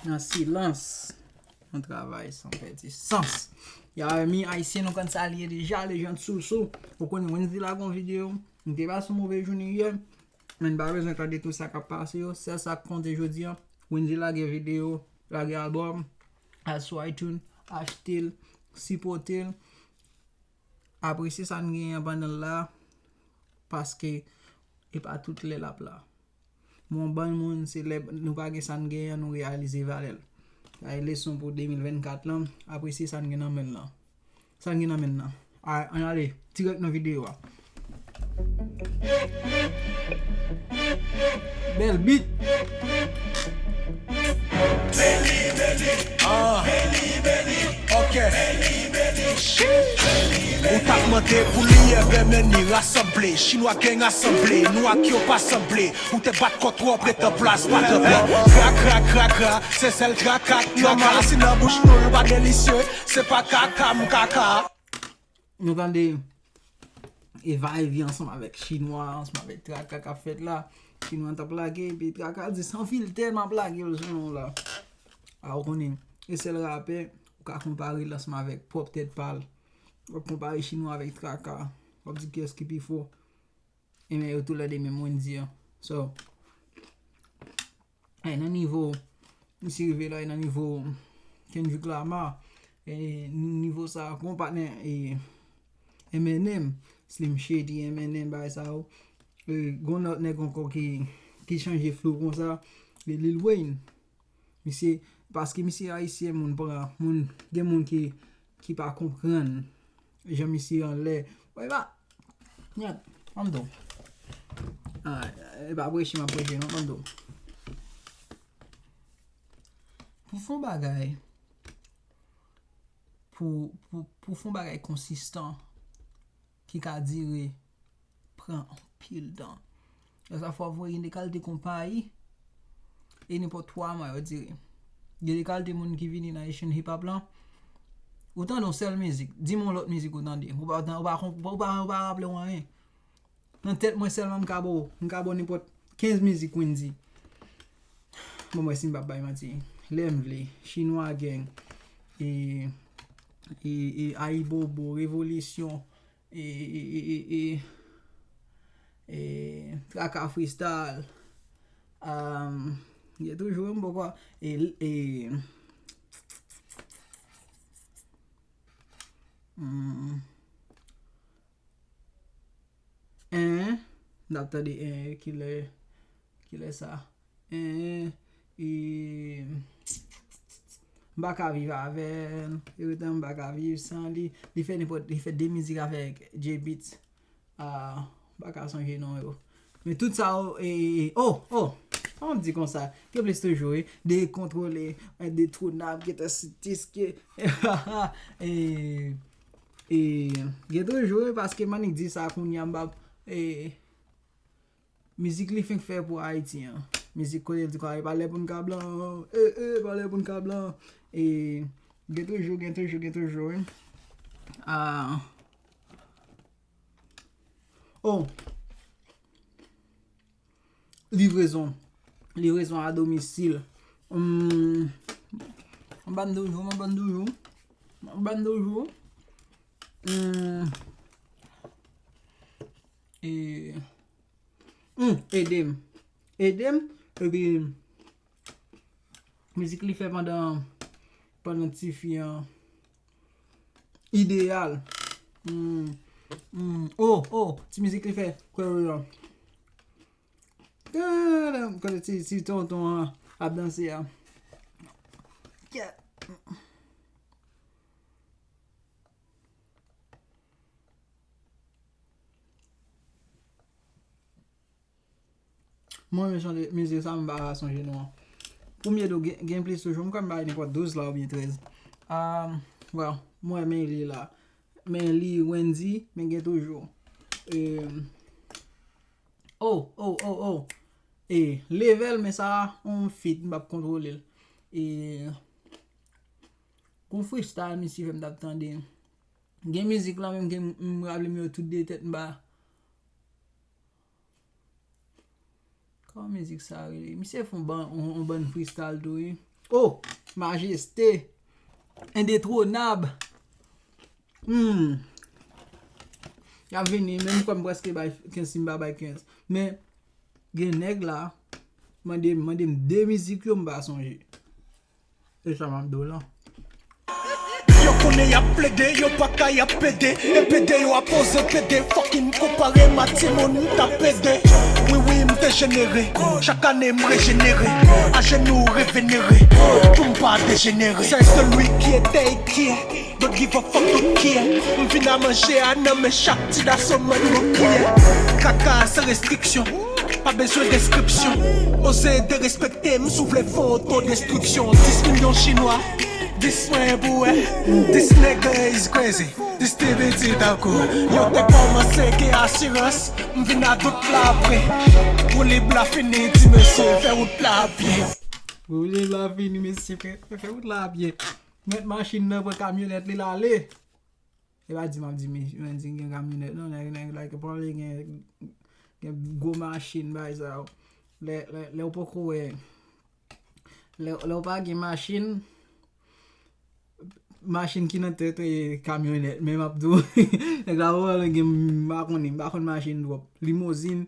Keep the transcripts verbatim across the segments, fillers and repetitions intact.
nan silans. Yon travay san pèdi sans. Ya, mi ayisyen, nou konn sa l ye deja, Legend Sousou. Ou konnen Wendy la gon videyo. M te pase yon move jounen yè. Men n pa bezwen tande tout sa k ap pase yo. Sèl sa k konte jodi a, Wendy lage videyo, lage albòm. Al sou iTunes, achte l, sipote l. Apresye sa n genyen pandan l la. Paske e pa tout lè l ap la. Yon bann moun, se lè nou pa gen sa n genyen an, nou reyalize valè l. Sa e leson pou de mil vennkat lan, apresye sa n gen nan men l lan. Sa n gen nan men l lan. A, ann ale, dirèk nan videyo a. Bèl beat. Ah, ok. Ou t ap mande pou li, ebyen men ni rasanble. Chinwa gang asanble, nou ak yo pa sanble. Ou te bat kò twòp, ret an plas, pa tranble. Kra, kra, kra, kra, se sèl traka, traka. Si nan bouch nou, yo pa delisye, se pa kaka, m kaka. Nou tande e va e vyen ansanm avèk Chinwa, ansanm avèk traka k ap fèt la. Chinwa t ap lage, epi traka di san filtè, m ap lage l sou nou la. A, ou konnen, e sèl rapè, ou ka konpare l ansanm avèk pwòp tèt pa l. W ap konpare Chinwa avèk traka. W ap di kiyès ki pi fò. Ebyen, yo toulède menm Wendy an. So, e, nan nivo, misye rive la, e nan nivo Kendrick Lamar, e, nivo sa, gon patnè, e, M N M, Slim Shady, M N M, bagay sa yo. E, gon lòt nèg ankò ki, ki chanje flow konsa, e Lil Wayne. Misye, paske misye ayisyen, moun pa, moun, gen moun ki, ki pa konprann jan misye anlè. Wè, e pa, nyèt, ban m di w. A, e pa preche m ap preche, non, ban m di w. Pou fè yon bagay, pou, pou, pou fè yon bagay konsistan, ki ka dire, pran anpil tan. Lè sa fò w voye gen de kalite konpayi, e nenpòt twa mwa yo dire. Gen de kalite moun ki vini nan Haitian hip hop lan, ou tande yon sèl mizik, di m yon lòt mizik ou tande. Ou pa, ou pa, ou pa, ou pa, ou pa raple w anyen. Nan tèt mwen sèlman, m ka ba w, m ka ba w nenpòt kenz mizik Wendy. Bon, mwen si m p ap bay manti, lè m vle, Chinwa Gang, e, e, e Ayibobo, Revolisyon, e, e, e, e, e, e, Traka Freestyle. Am, gen toujou, m poko, e, e, mm, en, n ap tande en, kilè, kilè sa? En, e, m pa ka viv avè l, e poutan m pa ka viv san li. Li fè nenpòt, li fè de mizik avèk J Beatz. A, m pa ka sonje non yo. Men tout sa yo, e, e, e, oh, oh, sa m di konsa, gen plis toujou, wi. Dekontwole, Endetwonab, Geta Sitis, ke, e, e, gen toujou, wi, paske Manik di sa kounye a, m pa, e, mizik li fenk fè pou Ayiti an. Mizik kote l di konsa, e pa lè pou n ka blan, e, e, pa lè pou n ka blan. E, gen toujou, gen toujou, gen toujou, wi. A, oh. Livrezon. Livrezon a domisil. Hmm. Ban toujou, ban toujou. Ban toujou. Hmm. E, hmm, ede m. Ede m. Epi, mizik li fè pandan, pandan tifi an. Ideyal. Hmm. Hmm. Oh, oh, ti mizik li fè. Kwè yo. Tadam, kote ti, ti tonton an ap danse a. Yeah. Mwen menm chante mizik sa, m pa ka sonje non an. Premye do gen, gen plis toujou. M kwè m bay nenpòt douz la oubyen trèz. Ah, well, mwen men li la. Men li, Wendy, men gen toujou. E, oh, oh, oh, oh. E, Level, men sa, on feat, m p ap kontwole l. E, gon freestyle, misye fè m t ap tande. Gen mizik la menm, gen, m raple m yo tout de tèt, m pa. Kòman mizik sa rele? Misye fè yon ban, yon, yon bann freestyle tou, wi. Oh, majeste. Endetwonab. Hmm. Y ap vini, menm kwè m prèske bay kenz, si m pa bay kenz. Men, gen nèg la, mande, mande m de mizik yo, m pa sonje. E sa m ap di w lan. Yo konnen y ap plede, yo pa ka y ap pede. E pede yo ap oze pede. Fucking konpare m a timoun m t ap pede. Wi, wi, m dejenere. Chak ane m rejenere. Ajenou revenere. Pou m pa dejenere. C'est celui qui était et qui est. Don't give a fuck, don't care. M vin a manje a nan men chak ti dasomann mwen kiyè. Kaka san restriksyon. Pa bezwen deskripsyon. Oze derespekte m si w vle fè otodestriksyon. Dis milyon chinwa. Dis mwen pou wè. This nigga is crazy. This T V T tankou. Yo te kòmanse gen asirans. M vin a dout la apre. Woulib la fini, ti mesye, fè wout la byen. Woulib la fini, mesye, fè, fè, fè wout la byen. Mèt machin nan pran kamyonèt li l ale. E pa di m ap di mi, mwen di gen kamyonèt non, nèg, nèg la ki pale gen, gen gwo machin, bagay sa yo. Lè, lè, lè w poko wè, lè, lè w pa gen machin, machin ki nan tèt ou e kamyonèt, men m ap di w, nèg la pale gen, m pa konnen, m pa konn machin twòp. Limozin,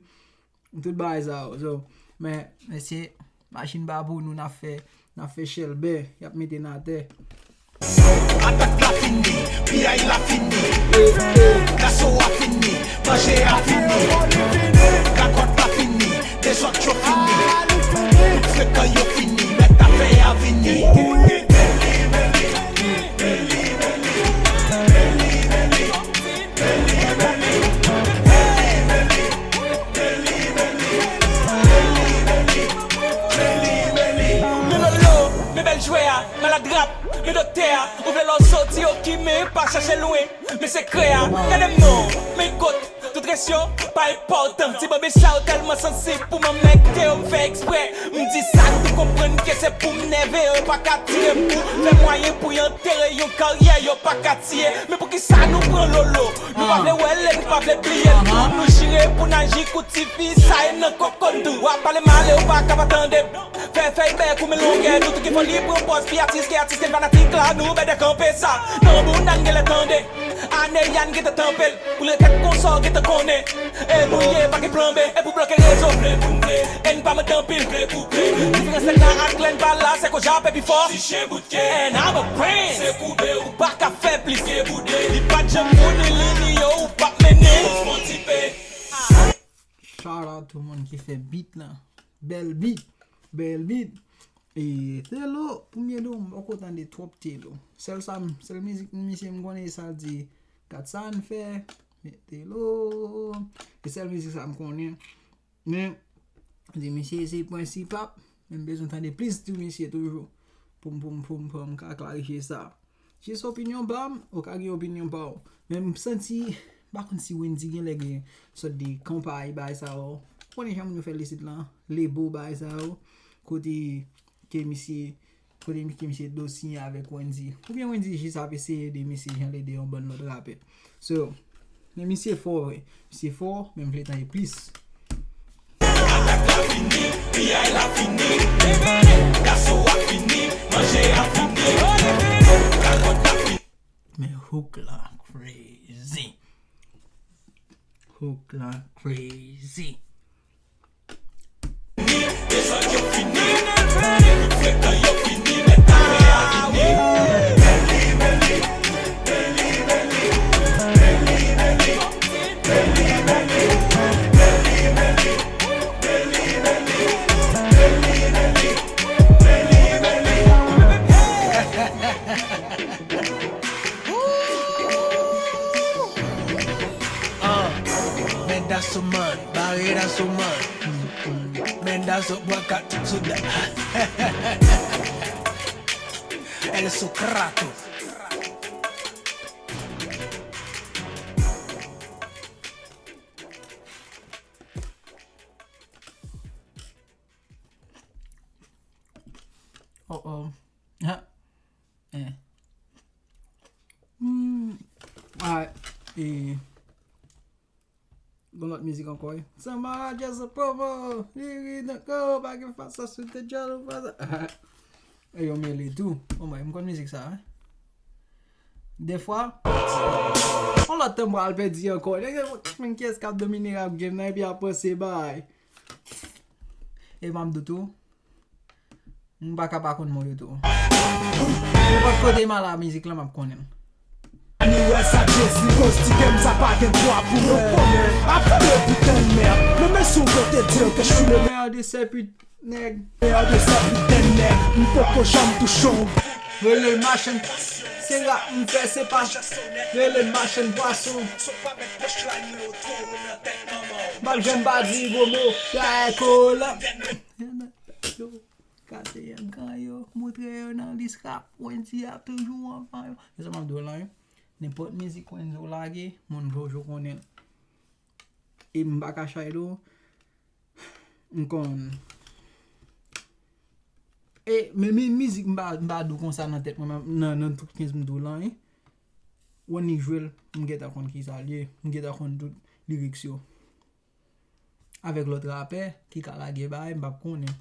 Tout bagay sa yo. So, men, mesye, machin pa pou nou, n ap fè, n ap fè chèlbè, y ap mete n atè. Atak la fini, piyay la fini. Gaso a fini, manje a fini. Gagòt la fini, dezòd yo fini. Tout frekan yo fini, mèt afè a vini. Men lolo, men bèl jwè a, malad rap, men doktè a. Ou vle lò soti oki, men pa chache lwen, men sekrè a. Gade m non, men kot, tout rès yo pa enpòtan. Ti banben sa yo tèlman sansib pou manmète yo, m fè eksprè. M di sa, nou konprann ke se pou m nève yo, pa ka tire m kou. Fè mwayen pou y antere yon karyè yo pa ka tiye. Men poukisa nou pran lolo? Nou pa vle wè l e nou pa vle bliye l tou. Nou jire pou n aji kou tifi sa e nan kòkòndou. W ap pale mal e w pa ka pa tande. Fè fèy bèk ou men longè nou tou ki fò li pran pòz pi atis ke atis ke fanatik la nou bèdè kanpe sa. Nan bounda n genlè tande. Ane y a n gentan tanpe l. Pou lè tèt konsa w gentan konnen. E nou ye pa gen plan B. E pou bloke rezo vle pou n vle. E n pa mande anpil vle koupe. Diferans nèg la ak lè n pa la se ko jape pi fò. Ti chen bout ke. And I'm a prince. Se koube ou pa ka fè plis ke boude. Li pa t janm moun li ni yo ou p ap mennen. Montipe. Shout out tout moun ki fè beat lan. Bèl beat. Bèl beat. E Telo, premye do, m poko tande twòp Telo. Sèl sa, m- sèl mizik misye m konnen sa di, gad sa n fè, men Telo. E sèl mizik sa m konnen. Men, di misye se prensipap, men m bezwen tande plis di misye toujou. Pou m, pou m, pou m, pou m ka klarifye sa. Jis opinyon pa m, ou ka gen opinyon pa w. Men m santi, m pa konn si Wendyy genlè gen sòt de konpayi bagay sa yo. Ou konnen jan moun yo fè l isit lan, lebo bagay sa yo. Kote ke misye, kote ke misye do siyen avèk Wendyy. Oubyen Wendyy jis ap eseye ede misye jan l ede yon bann lòt rapè. So, men misye fò vre. Misye fò, men m vle tande plis. Atak la fini, piyay la fini. Gaso a fini, manje a fini. Kakòt la fini. Men hook la crazy. Hook la crazy. Dezòd yo fini. Frekan yo fini, mèt afè a vini. Ah, men dasomann, bare dasomann. Men daso bwa kat sou da. El Socrato. Oh oh. Ha. Eh. Hmm. Alright. E gon lòt mizik ankò wi. Samara just a promo. Li ri nan ko, pa gen fas sa sou te djòl ou pa sa. E yo mele tou. Bon, mwen, m konn mizik sa, wi. Defwa, yon lòt tan m pral pèdi ankò. Nèg yo, men kiyès k ap domine rap game nan, epi ap panse bay. E m ap di w tou, m pa ka pa konn mo yo tou. Nenpòt kote m al a mizik lan, m ap konnen l. Ni wè sa Jezi poste, m sa pa gen dwa pou mwen konnen. Apre le putain de merde, le mec son gros te dire que je suis le meilleur de ces putes nèg. Meilleur de ces putes nèg, m poko janm touche yon. Rele l machann, se rap m fè, se pa rele l machann pwason. M ap janm pa di gwo mo, dayè kolan. Yo, gade yo, gan yo, moutre yo nan lis rap, Wendyy ap toujou anvan yo. Se sa m ap di w lan, wi. Nenpòt mizik Wendyy lage, moun toujou konnen l. E m pa ka chay do, m konn. E, men mi-, mizik m pa, m pa di w konsa nan tèt mwen, nan, nan tout kenz m di w lan, wi. Wendyy jwe l, m gentan konn kisa l ye, m gentan konn tout lyrics yo. Avèk lòt rapè ki ka lage bagay, m p ap konnen.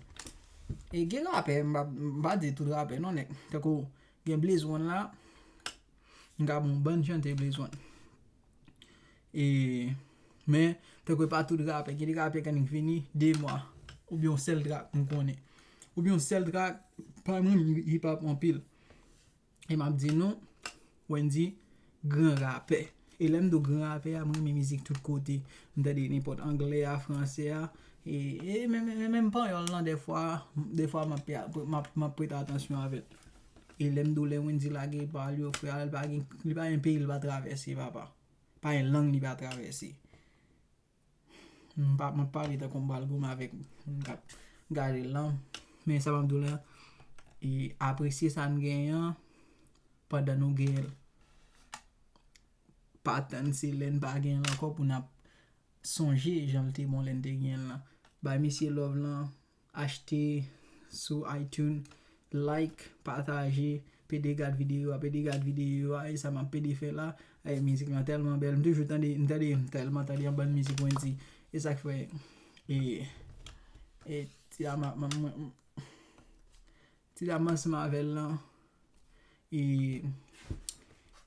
E gen rapè, m p ap, m pa di tout rapè non, nèg. Tankou gen Blaze One la, m ka ba w yon bann chante Blaze One. E, men, tankou e pa tout rapè, gen de rapè k annik vini, de mwa, oubyen yon sèl track m konnen. Oubyen yon sèl track, pa mwen, hip hop anpil. E m ap di nou, Wendyy, gran rapè. E lè m di w gran rapè a, m renmen mizik tout kote. M tande nenpòt anglè a, fransè a, e, e menm, menm, menm panyòl lan, dèfwa, dèfwa m ap, m ap, m ap prete atansyon avè l. E lè m di w lè Wendyy lage pa l yo, frè a, li pa gen, li pa gen peyi l pa travèse, papa. Pa gen lang li pa travèse. M pa, m ap pale tankou m pral goumen avèk moun k ap gade l lan. Men sa m ap di w la, e apresye sa n genyen an pandan nou genyen l. Pa tann se lè n pa genyen l ankò pou n ap sonje jan l te bon lè n te genyen l lan. Bay misye love lan, achte sou iTunes, like, pataje, pede gad videyo a, pede gad videyo a, e sa m ap pede fè la. Ay, mizik lan tèlman bèl, m toujou tande, m tande, m tèlman tande yon bann mizik Wendyy. E sa k fè, e, e, ti dam, m, m, m, ti dam ansanm avè l lan, e,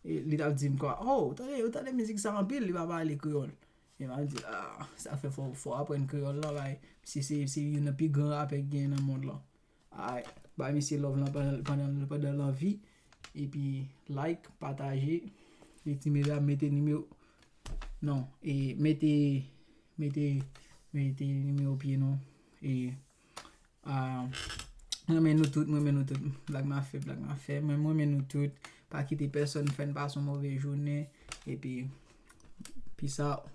e li t ap di m kwa, oh, ou tande, ou tande mizik sa anpil, li pa pale kreyòl. E m ap di, ah, sa fè fò, fò aprann kreyòl lan, bay. Misye se, se youn nan pi gran rapè ki genyen nan mond lan. Ay, bay misye love lan pandan, pandan, pandan l anvi. Epi, like, pataje. E ti medam, mete nimewo, non, e mete, mete, mete nimewo pye nou. E, ah, mwen renmen nou tout, mwen renmen nou tout. Blag m ap fè, blag m ap fè. Mwen, mwen renmen nou tout. Pa kite pèsonn fè n pase yon move jounen. Epi, peace out.